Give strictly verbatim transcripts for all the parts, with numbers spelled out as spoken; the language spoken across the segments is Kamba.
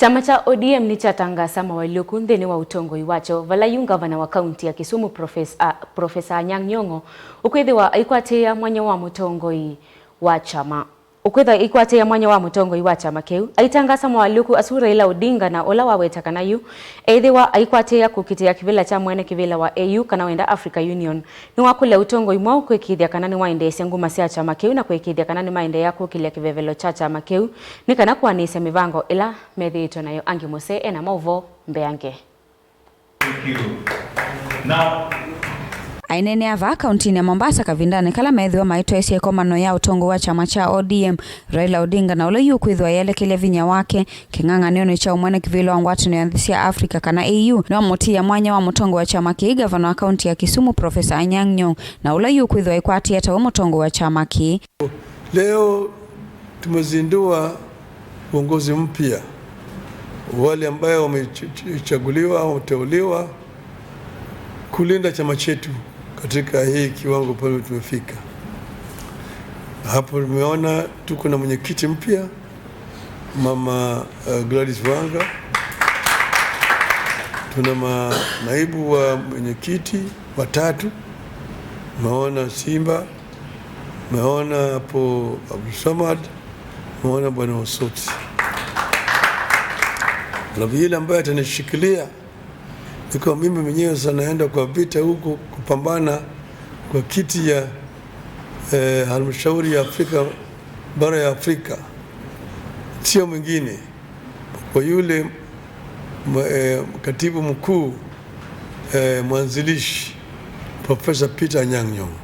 Kyama kya O D M nĩkyatangaasa mawalyũku nthĩnĩ wa ũtongoi wakyo, vala yu ngavana wa kaunti ya Kisumu, Professor, Professor Anyang' Nyong'o, ũkwĩthĩwa aikwatĩĩa mwanya wa mũtongoi wa kyama. Ũkwĩthwa aikwatĩĩa mwanya wa mũtongoi wa kyama kĩu. Aitangaasa mawalyũku asu, Raila Odinga, na ũla waweta kana yu eĩthĩwa aikwatĩĩa kũkitĩa kĩvĩla kya mwene kĩvĩla wa A U, kana wenda Africa Union, nĩwakũlya ũtongoi mweũ kũĩkĩĩthya kana nĩwaendeesya nguma sya kyama kĩu na kũĩkĩĩthya kana nĩmaendeea kũkĩlya kĩvevelo kya kyama kĩu nĩ kana kũanĩsya mĩvango ĩla methĩĩtwe nayo. Angĩ Mũsee ena maũvoo mbeange. Thank you. Now, aineenea vaa kauntinĩ ya Mombasa kavindanĩ kala meethĩwa maitwaĩsya ĩkomano ya ũtongoi wa kyama kya O D M, Raila Odinga, na ũla yu ũkwĩthĩwa eelekelya vinya wake kĩng'ang'anĩonĩ kya ũmwene kĩvĩla wa ngwatanĩo ya nthĩ sya Africa, kana A U, nĩwamũtiĩa mwanya wa mũtongoi wa kyama kĩĩ, ngavana wa kaunti ya Kisumu, Professor Anyang' Nyong'o, na ũla yu ũkwĩthĩwa ekwatĩĩa tawe mũtongoi wa kyama kĩĩ. Leo tumezindua uongozi mpya, wale ambayo wamechaguliwa au wameteuliwa kulinda chama chetu katika hii kiwango pale tumefika. Hapo tumeona tuko na mwenyekiti mpya, Mama, eh, Gladys Wanga. Tuna ma-, naibu wa mwenyekiti watatu. Maona Simba, maona hapo Abdulswamad, maona Bwana Osoti. Alafu yule ambaye atanishikilia, niko mimi mwenyewe sasa naenda kwa vita huko kupambana kwa kiti ya, eh, halmashauri ya Afrika, bara ya Afrika. Sio mwingine, kwa yule mwa-, eh, katibu mkuu, eh, mwanzilishi, Professor Peter Anyang' Nyong'o.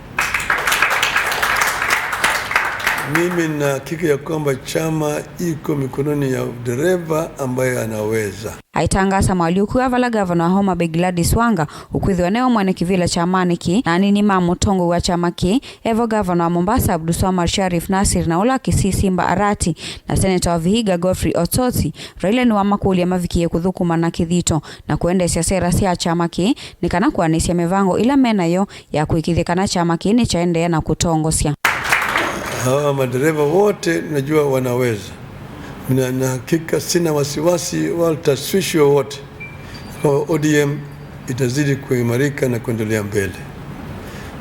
Mimi nina hakika ya kwamba chama iko mikononi ya dereva ambaye anaweza. Aitangaasa mawalyũku vala gavana wa Homa Bay Gladys Wanga ũkwĩthĩwa nĩwe mwene kĩvĩla kyamanĩ kĩĩ, na anini ma mũtongoi wa kyama kĩĩ, evo gavana wa Mombasa Abdulswamad Sharif Nasir, na ũla wa Kisii Simba Arati, na seneta wa Vihiga Godfrey Osotsi. Raila nĩwamakũlya mavikĩe kũthũkũma na kĩthito na kũendeesya sera sya kyama kĩĩ nĩ kana kũanĩsya mĩvango ĩla me nayo ya kũĩkĩĩthya kana kyama kĩĩ nĩkyaendeea na kũtongosya. Hawa madereva wote najua wanaweza. Na, na hakika sina wasiwasi wala tashwishi wowote kwamba O D M itazidi kuimarika na kuendelea mbele.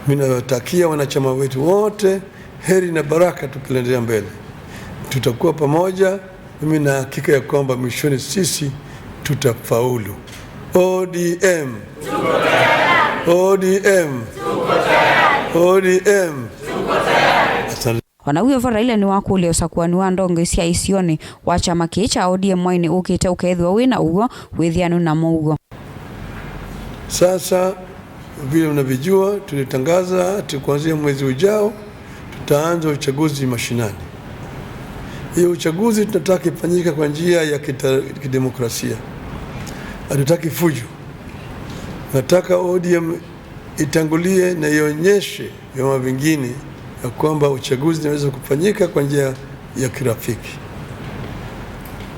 Mimi nawatakia wanachama wetu wote heri na baraka tukiendelea mbele. Tutakuwa pamoja. Mimi na hakika ya kwamba mwishoni sisi tutafaulu. O D M. O D M. O D M. Asante. O na wĩ o vo, Raila nĩwakũlya ũsakũani wa ndongoi sya isionĩ wa kyama kĩĩ kya O D M mwaĩnĩ ũkĩte ũkeethĩwa wĩ na ũw'o, wĩthĩanu na mũuo. Sasa, vile mnavyojua, tulitangaza ati kuanzia mwezi ujao tutaanza uchaguzi mashinani. Hiyo uchaguzi tunataka ifanyike kwa njia ya kita-, kidemokrasia. Hatutaki fujo. Nataka O D M itangulie na ionyeshe vyama vingine ya kwamba uchaguzi unaweza kufanyika kwa njia ya kirafiki.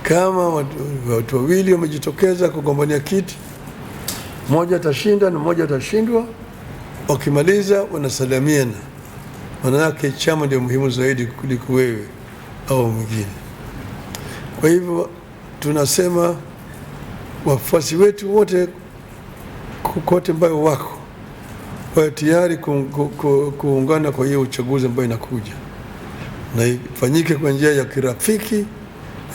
Kama watu, watu wawili wamejitokeza kugombania kiti, mmoja atashinda na mmoja atashindwa, wakimaliza wanasalimiana. Maana yake chama ndio muhimu zaidi kuliko wewe au mwingine. Kwa hivyo, tunasema wafuasi wetu wote kokote ambayo wako, wawe tayari ku-, ku-, ku-, kuungana kwa hiyo uchaguzi ambayo inakuja, na ifanyike kwa njia ya kirafiki,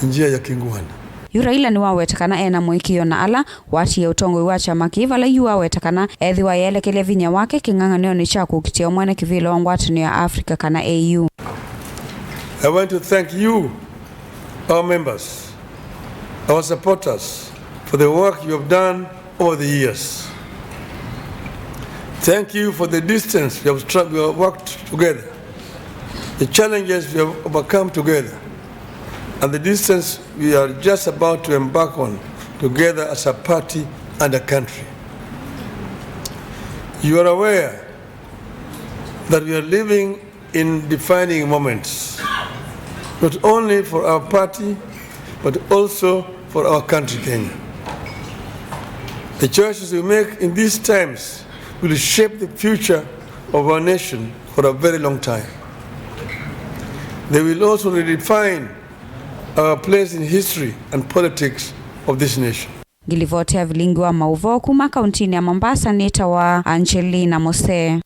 njia ya kingwana. Yu Raila nĩwaweta kana ena mũĩkĩĩo na ala watiie ũtongoi wa kyama kĩĩ, vala yu aweta kana ethĩwa eelekelya vinya wake kĩng'ang'anĩonĩ kya kũkitĩa ũmwene kĩvĩla wa ngwatanĩo ya Africa, kana A U. I want to thank you, our members, our supporters, for the work you have done over the years. Thank you for the distance we have, stra-, we have worked together, the challenges we have overcome together, and the distance we are just about to embark on together as a party and a country. You are aware that we are living in defining moments, not only for our party, but also for our country, Kenya. The choices we make in these times will shape the future of our nation for a very long time. They will also redefine our place in history and politics of this nation. Ngilivoti ya vilingi wa maũvoo kuma kauntinĩ ya Mombasa nĩtawa Angelina Mose.